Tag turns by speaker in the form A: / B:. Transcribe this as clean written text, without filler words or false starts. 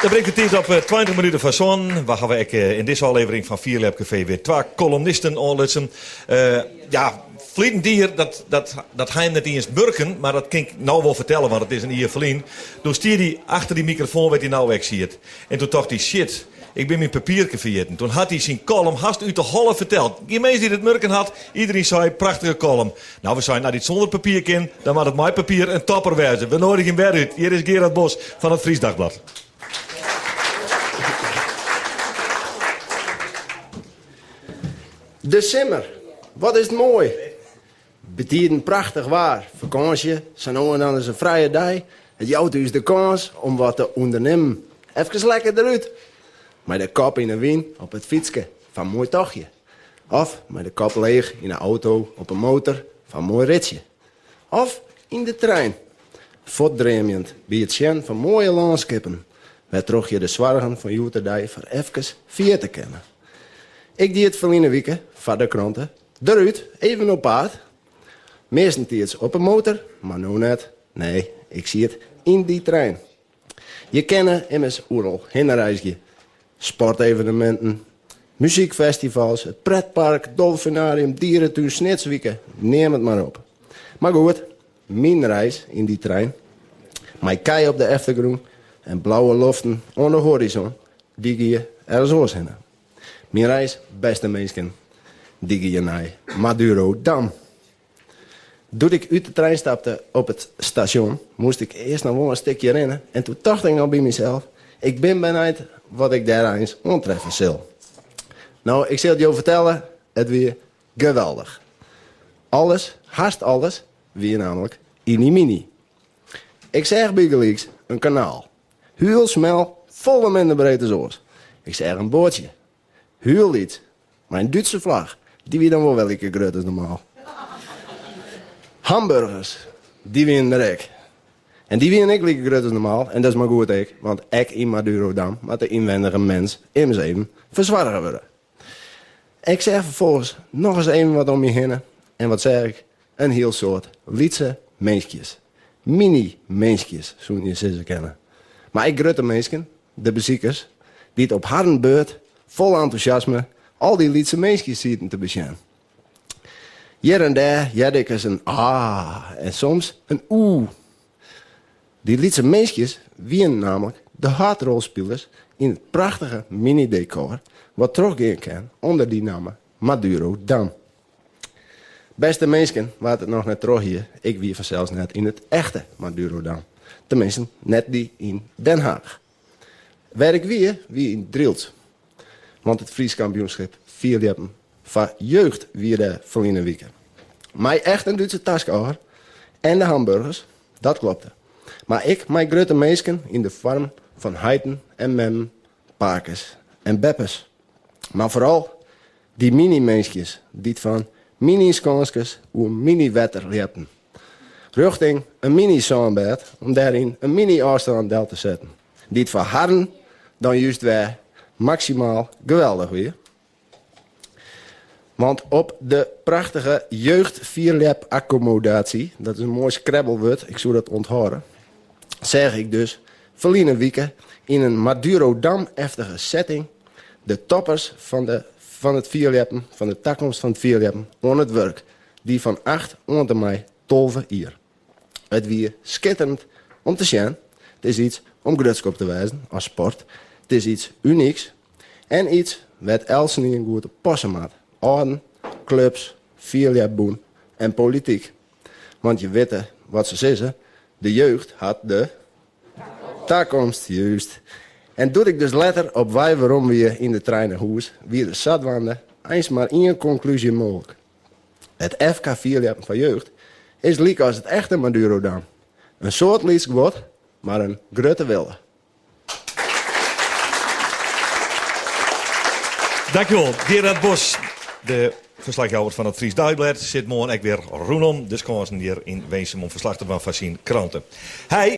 A: Dat bringt de tiid op 20 minuten foar sânen. We hawwe ek yn dizze ôflevering fan Fierljep Kafee wer twa kollumnisten oanlutsen. Ja, ferliden jier, dat, dat, dat ha jim net iens murken, mar dat kin ik no wol fertelle, want it is in jier ferlyn. Doe stie dy achter dy mikrofoan wêr't hy no ek siet. En toen tocht hy, shit, ik bin myn papierke ferjitten. Toen hat hy syn kollum hast út de holle ferteld. Gjin mins dy't it murken hat, iderien sei, prachtige kollum. Nou, we seinen, as dy't sûnder papier kin, dan moat it mei papier in topper wêze. We noadigje him wer út. Hjir is Gerard Bos fan it Friesch Dagblad.
B: De simmer, wat is it moai! Betiden prachtich waar, fakânsje, sa no en dan is in frije dei. It jout ús de kâns om wat te ûndernimmen. Efkes lekker derút. Mei de kop yn 'e wyn op it fytske foar moai tochtje. Of mei de kop leech yn 'e auto op 'e motor foar moai ritsje. Of yn de trein. Fuortdreamjend by it sjen fan moaie lânskippen, wêrtroch je de soargen fan hjoed-de-dei foar efkes ferjitte kinne. Ik die it ferline wike foar de krante derút, even op paad. Meastentiids op 'e motor, mar no net. Nee, ik siet yn dy trein. Je kinne immers oeral hinne reizgje. Sporteveneminten, muzykfestivals, it pretpark, dolfinarium, dieretún, Snitswike, neam it mar op. Mar goed, myn reis yn dy trein, mei kij op de eftergrûn en blauwe loften oan de hoarizon, dy gie ergens oars hinne. Myn reis, bêste minsken, dy gie nei Madurodam. Doe't ik út de trein stapte op it stasjon, moast ik earst noch wol in stikje rinne en toen tocht ik noch by mysels, ik bin benijd wat ik dêr eins oantreffe sil. No, ik sil it jo fertelle, it wie geweldich. Alles, hast alles, wie namelijk iny-miny. Ik seach bygelyks in kanaal. Hiel smel, folle minder breed as oars. Ik seach in boatsje. Hiel lyts, mei in Dútse flach. Dy wie dan wol wer like grut as normaal. Hamburgers, dy wienen der ek. En dy wienen ek like grut as normaal en dat is mar goed ek, want ek yn Madurodam moat de ynwendige mens immers even fersoarge wurde. Ik seach ferfolgens nochris even wat om my hinne en wat seach ik? In hiel soad lytse minskjes. Miny-minskjes, soene je sizze kinne. Mar ek grutte minsken, de besikers, dy't op harren beurt fol entûsjasme al dy lytse minskjes sieten te besjen. Hjir en dêr hearde ik ris in aah en soms in oeh. Dy lytse minskjes wienen namelijk de haadrolspilers yn it prachtige miny-dekor wat trochgean kin ûnder dy namme Madurodam. Bêste minsken, wa't it noch net troch hie, ik wie fansels net yn it echte Madurodam. Teminsten, net dy yn Den Haach. Wêr ik wie, wie yn Drylts. Want it Frysk kampioenskip fierljeppen foar jeugd wie dêr ferline wike. Mei echt in Dútse taskôger en de hamburgers, dat klopte. Mar ek mei grutte minsken yn de foarm fan heiten en memmen, pakes en beppes. Mar foaral dy miny-minskjes dy't fan miny-skânskes oer miny-wetter ljepten. Rjochting in miny-sânbêd om dêryn in miny-ôfstân del te setten, dy't foar harren dan just wer maksimaal geweldich wie. Want op de prachtige jeugdfierljepakkommodaasje, dat is in moai skrebbelwurd, ik soe dat ûnthâlde, seach ik dus ferline wike yn in Madurodam-eftige setting de toppers fan de fan it fierljeppen, fan de takomst fan it fierljeppen, oan it wurk, dy fan acht oant en mei 12 jier. It wie skitterend om te sjen. It is iets om grutsk op te wêzen as sport. It is iets unyks en iets wêr't eltsenien goed op passe moat, âlden, klups, fierljepbûn en polityk. Want je witte wat se sizze, de jeugd hat de takomst. Juist. En doe't ik dus letter op wei werom wie yn de trein nei hûs, wie der sadwaande eins mar ien konklúzje mooglik. It FK fierljeppen foar jeugd is lykas it echte Madurodam. In soad lyts guod, mar in grutte wille.
A: Dankjewol, Gerard Bos. De ferslachjouwer fan it Friesch Deiblêd sit moarn ek wer rûnom de skânsen hjir yn Winsum om ferslach te dwaan foar syn krante. Hy.